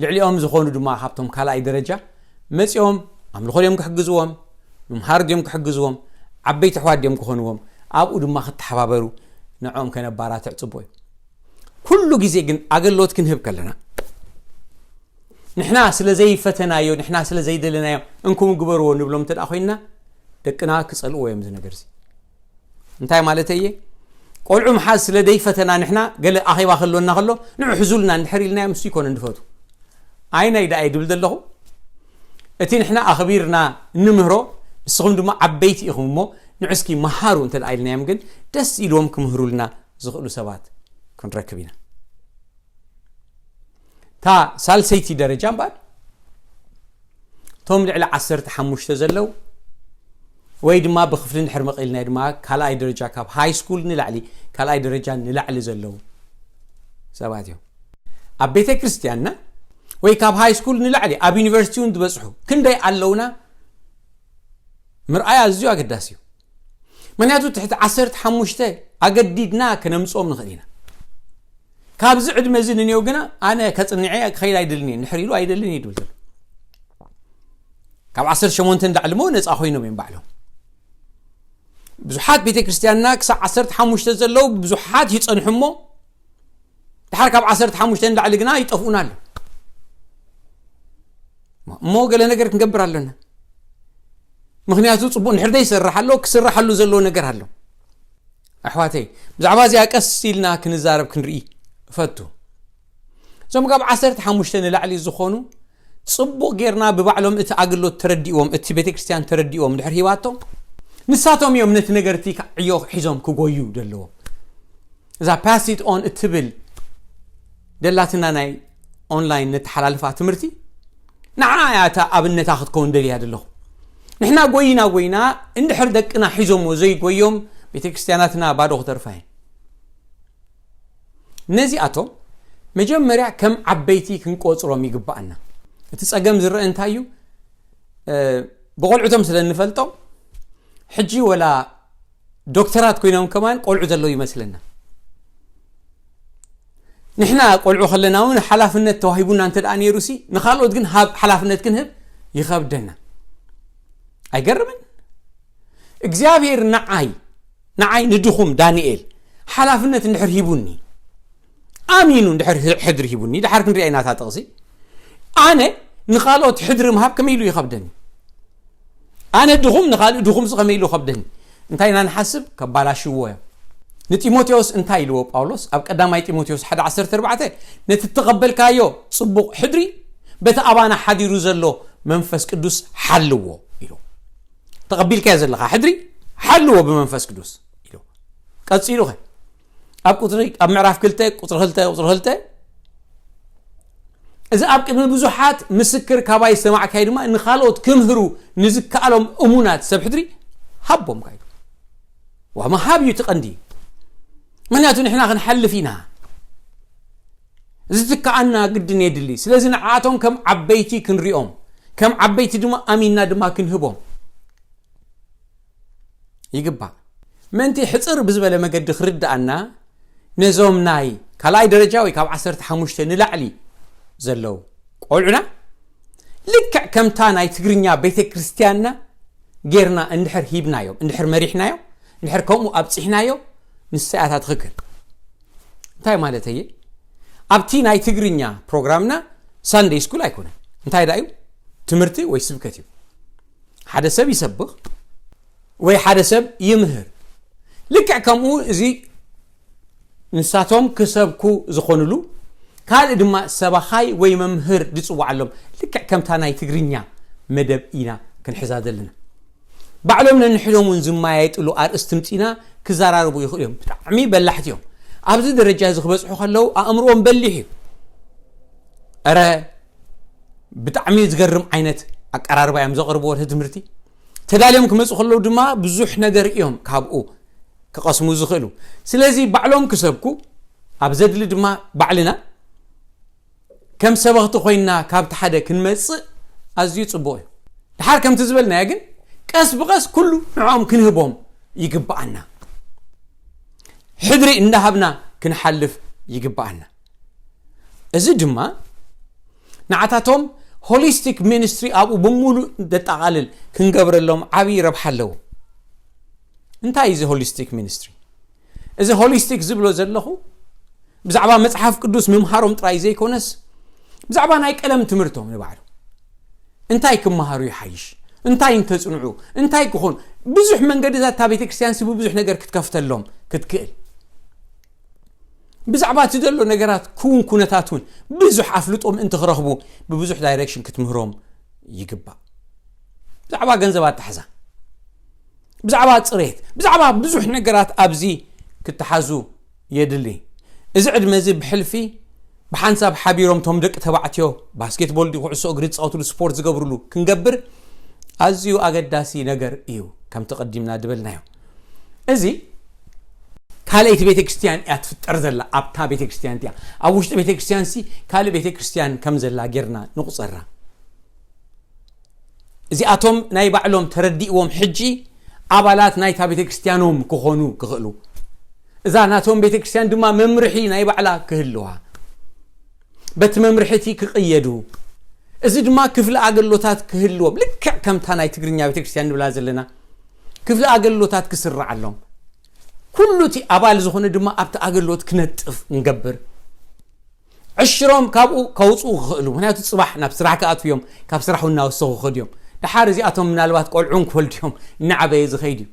ልዕሊኦም ዝኾኑ ድማ ካብቶም ካልኣይ ደረጃ መጺኦም ኣምልኾ ድዮም ክሕግዝዎም፣ ምምሃር ድዮም ክሕግዝዎም፣ ዓበይቲ ኣሕዋት ድዮም ክኾንዎም፣ ኣብኡ ድማ ክተሓባበሩ ንዕኦም ከነባራትዕ ጽቡቕ እዩ። ኩሉ ግዜ ግን ኣገልግሎት ክንህብ ከለና ንሕና ስለ ዘይፈተናዮ ንሕና ስለ ዘይደለናዮ እንኩም ግበርዎ ንብሎም እንተ ኮይንና ደቅና ክጸልእዎ እዮም እዚ ነገር እዚ። እንታይ ማለት እየ? ቆልዑ ምሓዝ ስለ ደይፈተና ንሕና ገለ ኣኼባ ከሎና ከሎ ንዑ ሕዙልና እንድሕር ኢልናዮም እሱ ይኮነ እንድፈቱ። ኣይ ናይ ደኣ ይድብል ዘለኹ እቲ ንሕና ኣኽቢርና እንምህሮ ንስኹም ድማ ዓበይቲ ኢኹም እሞ ንዑ እስኪ መሃሩ እንተ ደኣ ኢልናዮም ግን ደስ ኢልዎም ክምህሩልና ዝኽእሉ ሰባት ክንረክብ ኢና። እታ ሳልሰይቲ ደረጃ እምበኣር እቶም ልዕሊ ዓሰርተ ሓሙሽተ ዘለዉ ወይ ድማ ብክፍሊ እንድሕር መቒልናዮ ድማ ካልኣይ ደረጃ ካብ ሃይ ስኩል ንላዕሊ ካልኣይ ደረጃ ንላዕሊ ዘለዉ ሰባት እዮም። ኣብ ቤተ ክርስቲያንና ወይ ካብ ሃይ ስኩል ንላዕሊ ኣብ ዩኒቨርሲቲ እውን ዝበጽሑ ክንደይ ኣለውና ምርኣይ ኣዝዩ ኣገዳሲ እዩ። ምክንያቱ ትሕቲ ዓሰርተ ሓሙሽተ ኣገዲድና ከነምፅኦም ንኽእል ኢና። ካብዚ ዕድመ እዚ ንንየው ግና ኣነ ከፅንዐ ክኸይድ ኣይደልን እየ ንድሕር ኢሉ ኣይደልን እዩ ድብል ዘሎ። ካብ ዓሰርተ ሸሞንተ ንላዕሊ ሞ ነፃ ኮይኖም እዮም ባዕሎም። ብዙሓት ቤተ ክርስቲያንና ክሳብ ዓሰርተ ሓሙሽተ ዘለዉ ብዙሓት ይፀንሑ እሞ ድሓር ካብ ዓሰርተ ሓሙሽተ ንላዕሊ ግና ይጠፍኡና ኣሎ። እሞ ገለ ነገር ክንገብር ኣለና። ምክንያቱ ፅቡቅ እንድሕር ዘይሰርሕ ኣሎ ክስርሓሉ ዘለዎ ነገር ኣሎ። ኣሕዋተይ ብዛዕባ እዚኣ ቀስ ኢልና ክንዛረብ ክንርኢ እፈቱ። እዞም ካብ ዓሰርተ ሓሙሽተ ንላዕሊ ዝኾኑ ፅቡቕ ጌርና ብባዕሎም እቲ ኣግሎት ተረዲእዎም እቲ ቤተክርስትያን ተረዲእዎም ድሕር ሂባቶም ንሳቶም እዮም ነቲ ነገር እቲ ዕዮ ሒዞም ክጎዩ ዘለዎም። እዛ ፓስ ኢት ኦን እትብል ደላትና ናይ ኦንላይን ነተሓላልፋ ትምህርቲ ንዓ እያ እታ ኣብነታ ክትከውን ደልያ ዘለኹ። ንሕና ጎይና ጎይና እንድሕር ደቅና ሒዞምዎ ዘይጎዮም ቤተክርስትያናትና ባዶ ክተርፋ እየን። ነዚኣቶም መጀመርያ ከም ዓበይቲ ክንቆፅሮም ይግባኣና። እቲ ፀገም ዝረአ እንታይ እዩ? ብቆልዑቶም ስለ እንፈልጦም ሕጂ ወላ ዶክተራት ኮይኖም ከማን ቆልዑ ዘለዉ ይመስለና። ንሕና ቆልዑ ከለና እውን ሓላፍነት ተዋሂቡና እንተ ደኣ ነይሩ ሲ ንካልኦት ግን ሃብ ሓላፍነት ክንህብ ይኸብደና። ኣይገርምን? እግዚኣብሔር ንዓይ ንዓይ ንድኹም ዳንኤል ሓላፍነት እንድሕር ሂቡኒ ኣሚኑ እንድሕር ሕድሪ ሂቡኒ ድሓር ክንሪኣ ኢና እታ ጥቕሲ። ኣነ ንኻልኦት ሕድሪ ምሃብ ከመይ ኢሉ ይኸብደኒ? ኣነ ድኹም ንኻልእ ድኹም ዚ ከመይ ኢሉ ይኸብደኒ? እንታይ ኢና ንሓስብ? ከባላሽዎ እዮም። ንጢሞቴዎስ እንታይ ኢልዎ ጳውሎስ ኣብ ቀዳማይ ጢሞቴዎስ ሓደ ዓሰርተ ኣርባዕተ? ነቲ እተቐበልካዮ ጽቡቕ ሕድሪ በቲ ኣባና ሓዲሩ ዘሎ መንፈስ ቅዱስ ሓልዎ ኢሉ። ተቐቢልካዮ ዘለኻ ሕድሪ ሓልዎ ብመንፈስ ቅዱስ ኢሉ። ቀጺሉ ኸ ኣብ ቁጽሪ ኣብ ምዕራፍ ክልተ ቁጽሪ ክልተ ቁጽሪ ክልተ፣ እዚ ኣብ ቅድሚ ብዙሓት ምስክር ካባይ ዝሰማዕካዮ ድማ ንኻልኦት ክምህሩ ንዝከኣሎም እሙናት ሰብ ሕድሪ ሃቦም ካይዱ። ዋ፣ ምሃብ እዩ እቲ ቀንዲ። ምኽንያቱ ንሕና ክንሓልፍ ኢና። ዝትከኣና ግድን የድሊ። ስለዚ ንዓቶም ከም ዓበይቲ ክንሪኦም፣ ከም ዓበይቲ ድማ ኣሚንና ድማ ክንህቦም ይግባእ። ምእንቲ ሕጽር ብዝበለ መገዲ ክርድኣና፣ ነዞም ናይ ካልኣይ ደረጃ ወይ ካብ ዓሰርተ ሓሙሽተ ንላዕሊ ዘለዉ ቆልዑና ልክዕ ከምታ ናይ ትግርኛ ቤተ ክርስቲያንና ጌርና እንድሕር ሂብናዮም፣ እንድሕር መሪሕናዮም፣ እንድሕር ከምኡ ኣብጺሕናዮ፣ ንሳ እያ እታ ትኽክል። እንታይ ማለት እየ? ኣብቲ ናይ ትግርኛ ፕሮግራምና ሳንደይ ስኩል ኣይኮነን። እንታይ ደኣ እዩ? ትምህርቲ ወይ ስብከት እዩ። ሓደ ሰብ ይሰብኽ ወይ ሓደ ሰብ ይምህር። ልክዕ ከምኡ እዚ ንሳቶም ክሰብኩ ዝኾኑሉ ካልእ ድማ ሰባኻይ ወይ መምህር ዝጽዋዓሎም ልክዕ ከምታ ናይ ትግርኛ መደብ ኢና ክንሕዛ ዘለና። ባዕሎም ነንሕዶም እውን ዝመያየጥሉ ኣርእስቲ ምጺና ክዘራረቡ ይኽእሉ እዮም። ብጣዕሚ በላሕቲ እዮም። ኣብዚ ደረጃ እዚ ክበጽሑ ከለዉ ኣእምሮኦም በሊሕ እዩ። እረ ብጣዕሚ ዝገርም ዓይነት ኣቀራርባ እዮም ዘቕርብዎ እቲ ትምህርቲ። ተዳልዮም ክመጹ ከለዉ ድማ ብዙሕ ነገር እዮም ካብኡ ክቐስሙ ዝኽእሉ። ስለዚ ባዕሎም ክሰብኩ ኣብ ዘድሊ ድማ ባዕልና ከም ሰበኽቲ ኮይንና ካብቲ ሓደ ክንመጽእ ኣዝዩ ጽቡቕ እዩ። ድሓር ከምቲ ዝበልናዮ ግን ቀስ ብቐስ ኩሉ ንዕኦም ክንህቦም ይግብኣና። ሕድሪ እንዳሃብና ክንሓልፍ ይግብኣና። እዚ ድማ ንዓታቶም ሆሊስቲክ ሚኒስትሪ ኣብኡ ብምሉእ ደጠቓልል ክንገብረሎም ዓብዪ ረብሓ ኣለዎ። እንታይ እዩ እዚ ሆሊስቲክ ሚኒስትሪ? እዚ ሆሊስቲክ ዝብሎ ዘለኹ ብዛዕባ መጽሓፍ ቅዱስ ምምሃሮም ጥራይ ዘይኮነስ ብዛዕባ ናይ ቀለም ትምህርቶም ንባዕሉ እንታይ ክመሃሩ ይሓይሽ፣ እንታይ እንተጽንዑ፣ እንታይ ክኾኑ፣ ብዙሕ መንገድታት እታ ቤተ ክርስቲያን ሲ ብብዙሕ ነገር ክትከፍተሎም ክትክእል። ብዛዕባ እቲ ዘሎ ነገራት ክውን ኩነታት እውን ብዙሕ ኣፍልጦ ምእንቲ ክረኽቡ ብብዙሕ ዳይሬክሽን ክትምህሮም ይግባእ። ብዛዕባ ገንዘብ ኣታሕዛ፣ ብዛዕባ ጽሬት፣ ብዛዕባ ብዙሕ ነገራት ኣብዚ ክተሓዙ የድሊ። እዚ ዕድመ እዚ ብሕልፊ ብሓንሳብ ሓቢሮም እቶም ደቂ ተባዕትዮ ባስኬትቦል ድዩ ኩዕሶ እግሪ ዝጻወትሉ ስፖርት ዝገብርሉ ክንገብር ኣዝዩ ኣገዳሲ ነገር እዩ። ከምቲ ቀዲምና ዝበልናዮ እዚ ካልኣይቲ ቤተ ክርስቲያን እያ ትፍጠር ዘላ። ኣብታ ቤተ ክርስቲያን እያ ኣብ ውሽጢ ቤተ ክርስቲያን ሲ ካልእ ቤተ ክርስቲያን ከም ዘላ ጌርና ንቑጸራ። እዚኣቶም ናይ ባዕሎም ተረዲእዎም ሕጂ ኣባላት ናይታ ቤተ ክርስቲያኖም ክኾኑ ክኽእሉ፣ እዛ ናቶም ቤተ ክርስቲያን ድማ መምርሒ ናይ ባዕላ ክህልዋ፣ በቲ መምርሒ እቲ ክቕየዱ፣ እዚ ድማ ክፍሊ ኣገልግሎታት ክህልዎም፣ ልክዕ ከምታ ናይ ትግርኛ ቤተ ክርስቲያን ንብላ ዘለና ክፍሊ ኣገልግሎታት ክስርዓሎም፣ ኩሉ እቲ ኣባል ዝኾነ ድማ ኣብቲ ኣገልግሎት ክነጥፍ ንገብር። ዕሽሮም ካብኡ ከውፅኡ ክኽእሉ፣ ምክንያቱ ፅባሕ ናብ ስራሕ ክኣትዉ እዮም፣ ካብ ስራሕ እውን እናወሰኹ ክኸዱ እዮም። ድሓር እዚኣቶም ምናልባት ቆልዑን ክወልዱ እዮም፣ እናዓበየ ዝኸይድ እዩ።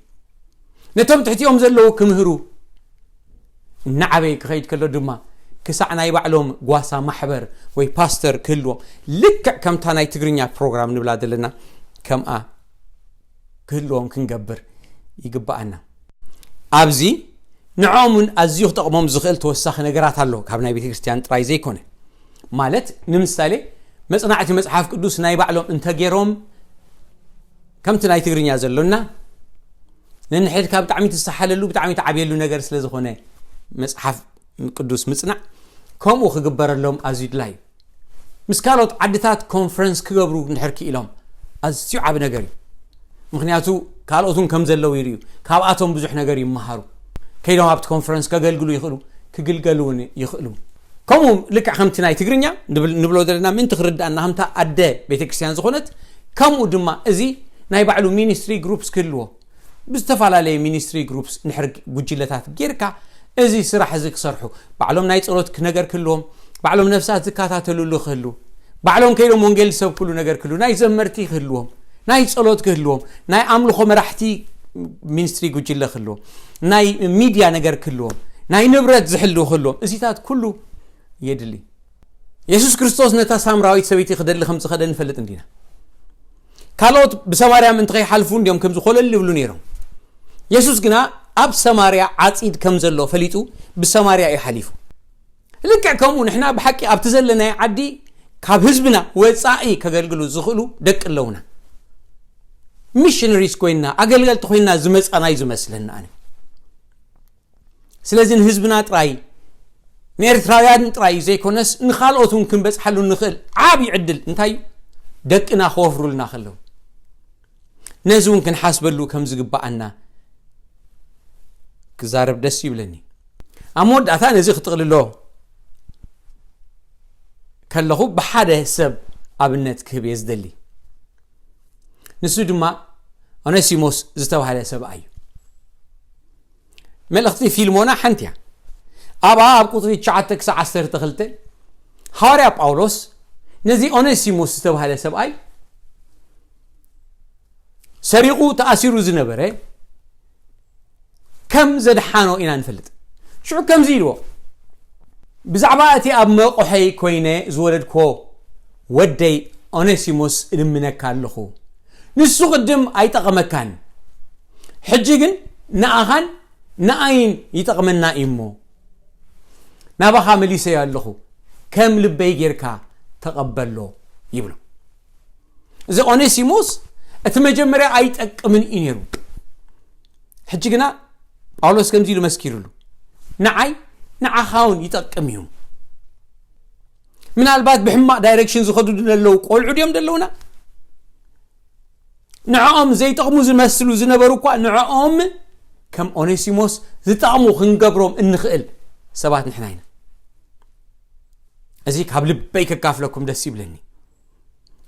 ነቶም ትሕቲኦም ዘለዉ ክምህሩ እናዓበየ ክኸይድ ከሎ ድማ ክሳዕ ናይ ባዕሎም ጓሳ ማሕበር ወይ ፓስተር ክህልዎም፣ ልክዕ ከምታ ናይ ትግርኛ ፕሮግራም ንብላ ዘለና ከምኣ ክህልዎም ክንገብር ይግብኣና። ኣብዚ ንዕኦም እውን ኣዝዩ ክጠቕሞም ዝኽእል ተወሳኺ ነገራት ኣሎ፣ ካብ ናይ ቤተ ክርስቲያን ጥራይ ዘይኮነ። ማለት ንምሳሌ መጽናዕቲ መጽሓፍ ቅዱስ ናይ ባዕሎም እንተገይሮም፣ ከምቲ ናይ ትግርኛ ዘሎና ነንሕድካ ብጣዕሚ ትሰሓለሉ ብጣዕሚ ትዓብየሉ ነገር ስለ ዝኾነ መጽሓፍ ቅዱስ ምጽናዕ ከምኡ ክግበረሎም ኣዝዩ ድላይ እዩ። ምስ ካልኦት ዓድታት ኮንፈረንስ ክገብሩ እንድሕር ክኢሎም ኣዝዩ ዓቢ ነገር እዩ። ምኽንያቱ ካልኦት እውን ከም ዘለዉ ይርእዩ፣ ካብኣቶም ብዙሕ ነገር ይመሃሩ። ከይዶም ኣብቲ ኮንፈረንስ ከገልግሉ ይኽእሉ፣ ክግልገሉ እውን ይኽእሉ። ከምኡ ልክዕ ከምቲ ናይ ትግርኛ ንብል- ንብሎ ዘለና ምእንቲ ክርድኣና ከምታ ኣደ ቤተክርስትያን ዝኾነት ከምኡ ድማ እዚ ናይ ባዕሉ ሚኒስትሪ ግሩፕስ ክህልዎ ብዝተፈላለየ ሚኒስትሪ ግሩፕስ እንድሕር ጉጅለታት ጌርካ እዚ ስራሕ እዚ ክሰርሑ ባዕሎም ናይ ጸሎት ነገር ክህልዎም ባዕሎም ነፍሳት ዝከታተልሉ ክህሉ ባዕሎም ከይዶም ወንጌል ዝሰብክሉ ነገር ክህሉ ናይ ዘመርቲ ክህልዎም ናይ ጸሎት ክህልዎም ናይ ኣምልኾ መራሕቲ ሚኒስትሪ ጉጅለ ክህልዎም፣ ናይ ሚድያ ነገር ክህልዎም፣ ናይ ንብረት ዝሕልው ክህልዎም፣ እዚታት ኩሉ የድሊ። የሱስ ክርስቶስ ነታ ሳምራዊት ሰበይቲ ክደሊ ከም ዝኸደ ንፈልጥ እንዲና። ካልኦት ብሰማርያ ምእንቲ ከይሓልፉ እንዲዮም ከምዚ ኮለል ይብሉ ነይሮም። የሱስ ግና ኣብ ሰማርያ ዓጺድ ከም ዘሎ ፈሊጡ ብሰማርያ እዩ ሓሊፉ። ልክዕ ከምኡ ንሕና ብሓቂ ኣብቲ ዘለናዮ ዓዲ ካብ ህዝብና ወጻኢ ከገልግሉ ዝኽእሉ ደቂ ኣለውና። ሚሽነሪስ ኮይና፣ ኣገልገልቲ ኮይና ዝመጻና እዩ ዝመስለና ኣነ። ስለዚ ንህዝብና ጥራይ፣ ንኤርትራውያን ጥራይ ዘይኮነስ ንኻልኦት እውን ክንበጽሓሉ ንኽእል ዓቢ ዕድል እንታይ እዩ? ደቅና ክወፍሩልና ከለዉ። ነዚ እውን ክንሓስበሉ ከም ዝግባኣና ክዛረብ ደስ ይብለኒ። ኣብ መወዳእታ ነዚ ክጥቕልሎ ከለኹ ብሓደ ሰብ ኣብነት ክህብ እየ ዝደሊ። ንሱ ድማ ኦነሲሞስ ዝተባህለ ሰብኣይ እዩ። መልእኽቲ ፊልሞና ሓንቲ እያ። ኣብኣ ኣብ ቁጽሪ ትሽዓተ ክሳዕ ዓሰርተ ክልተ ሃዋርያ ጳውሎስ ነዚ ኦነሲሞስ ዝተባህለ ሰብኣይ ሰሪቑ ተኣሲሩ ዝነበረ ከም ዘድሓኖ ኢና ንፈልጥ። ሽዑ ከምዚ ኢልዎ፣ ብዛዕባ እቲ ኣብ መቑሐይ ኮይነ ዝወለድኮ ወደይ ኦነሲሞስ እልምነካ ኣለኹ። ንሱ ቅድም ኣይጠቐመካን፣ ሕጂ ግን ንኣኻን ንኣይን ይጠቕመና እዩ እሞ ናባኻ መሊሰዮ ኣለኹ፣ ከም ልበይ ጌርካ ተቐበሎ ይብሎ። እዚ ኦኔሲሞስ እቲ መጀመርያ ኣይጠቅምን እዩ ነይሩ። ሕጂ ግና ጳውሎስ ከምዚ ኢሉ መስኪሩሉ፣ ንዓይ ንዓኻ እውን ይጠቅም እዩ። ምናልባት ብሕማቕ ዳይሬክሽን ዝኸዱ ዘለዉ ቆልዑ ድዮም ዘለውና? ንዕኦም ዘይጠቕሙ ዝመስሉ ዝነበሩ እኳ ንዕኦም ከም ኦኔሲሞስ ዝጠቕሙ ክንገብሮም እንኽእል ሰባት ንሕና ኢና። እዚ ካብ ልበይ ከካፍለኩም ደስ ይብለኒ።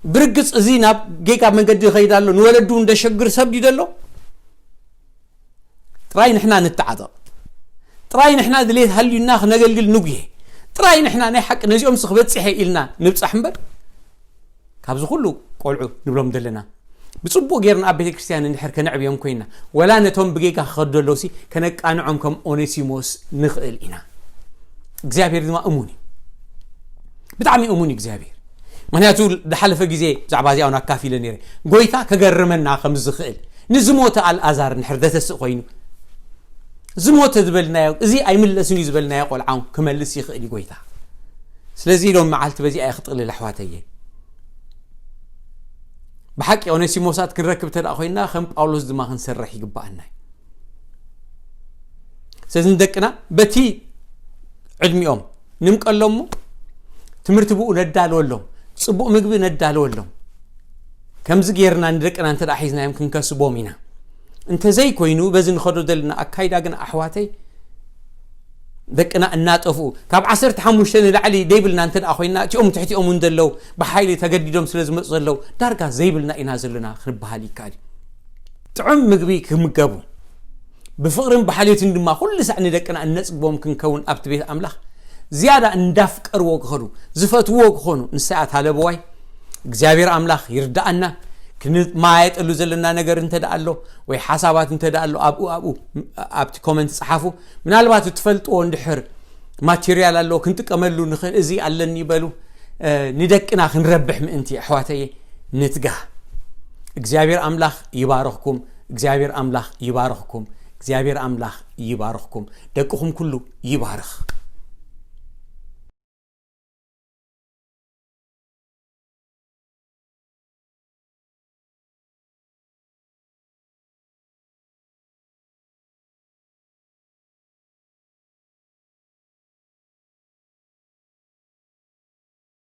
ብርግጽ እዚ ናብ ጌጋ መንገዲ ይኸይድ ኣሎ፣ ንወለዱ እንደሸግር ሰብ ድዩ ዘሎ? ጥራይ ንሕና ንተዓጠቕ። ጥራይ ንሕና ድሌት ሃልዩና ክነገልግል ንጉሄ። ጥራይ ንሕና ናይ ሓቂ ነዚኦም ስ ክበጽሐ ኢልና ንብጻሕ እምበር፣ ካብዚ ኩሉ ቆልዑ ንብሎም ዘለና ብጽቡቕ ጌርና ኣብ ቤተ ክርስቲያን እንድሕር ከነዕብዮም ኮይና፣ ወላ ነቶም ብጌጋ ክኸዱ ዘለውሲ ከነቃንዖም ከም ኦኔሲሞስ ንኽእል ኢና። እግዚኣብሔር ድማ እሙን እዩ። ብጣዕሚ እሙን እዩ እግዚኣብሔር። ምክንያቱ ዝሓለፈ ግዜ ብዛዕባ እዚኣ እውን ኣካፊለ ነይረ። ጎይታ ከገርመና ከም ዝኽእል፣ ንዝሞተ ኣልኣዛር እንድሕር ዘተስእ ኮይኑ፣ ዝሞተ ዝበልናዮ፣ እዚ ኣይምለስን እዩ ዝበልናዮ ቆልዓ እውን ክመልስ ይኽእል እዩ ጎይታ። ስለዚ ሎም መዓልቲ በዚኣ እየ ክጥቕልል ኣሕዋተየ። ብሓቂ ኦኔሲሞሳት ክንረክብ እንተ ደኣ ኮይንና፣ ከም ጳውሎስ ድማ ክንሰርሕ ይግባኣና እዩ። ስለዚ ንደቅና በቲ ዕድሚኦም ንምቀሎም እሞ፣ ትምህርቲ ብኡ ነዳልወሎም፣ ጽቡቕ ምግቢ ነዳልወሎም። ከምዚ ጌርና ንደቅና እንተ ደኣ ሒዝናዮም ክንከስቦም ኢና። እንተ ዘይኮይኑ፣ በዚ ንኸዶ ዘለና ኣካይዳ ግን ኣሕዋተይ፣ ደቅና እናጠፍኡ፣ ካብ ዓሰርተ ሓሙሽተ ንላዕሊ ደይብልና እንተ ደኣ ኮይንና፣ እቲኦም ትሕቲኦም እውን ዘለዉ ብሓይሊ ተገዲዶም ስለ ዝመጹ ዘለዉ፣ ዳርጋ ዘይብልና ኢና ዘለና ክንበሃል ይከኣል እዩ። ጥዑም ምግቢ ክምገቡ፣ ብፍቕርን ብሓልዮትን ድማ ኩሉ ሳዕ ንደቅና እነጽግቦም ክንከውን ኣብቲ ቤት ኣምላኽ ዝያዳ እንዳፍቀርዎ ክኸዱ፣ ዝፈትውዎ ክኾኑ፣ ንሳ እያ እታ ለበዋይ። እግዚኣብሔር ኣምላኽ ይርድኣና። ክንመያየጠሉ ዘለና ነገር እንተ ደኣ ኣሎ፣ ወይ ሓሳባት እንተ ደኣ ኣሎ፣ ኣብኡ፣ ኣብኡ፣ ኣብቲ ኮመንት ጸሓፉ። ምናልባት እትፈልጥዎ እንድሕር ማቴርያል ኣሎ፣ ክንጥቀመሉ ንኽእል፣ እዚ ኣለኒ ይበሉ። እ፣ ንደቅና ክንረብሕ ምእንቲ፣ ኣሕዋተየ፣ ንትጋህ። እግዚኣብሔር ኣምላኽ ይባርኽኩም፣ እግዚኣብሔር ኣምላኽ ይባርኽኩም፣ እግዚኣብሔር ኣምላኽ ይባርኽኩም። ደቅኹም ኩሉ ይባርኽ።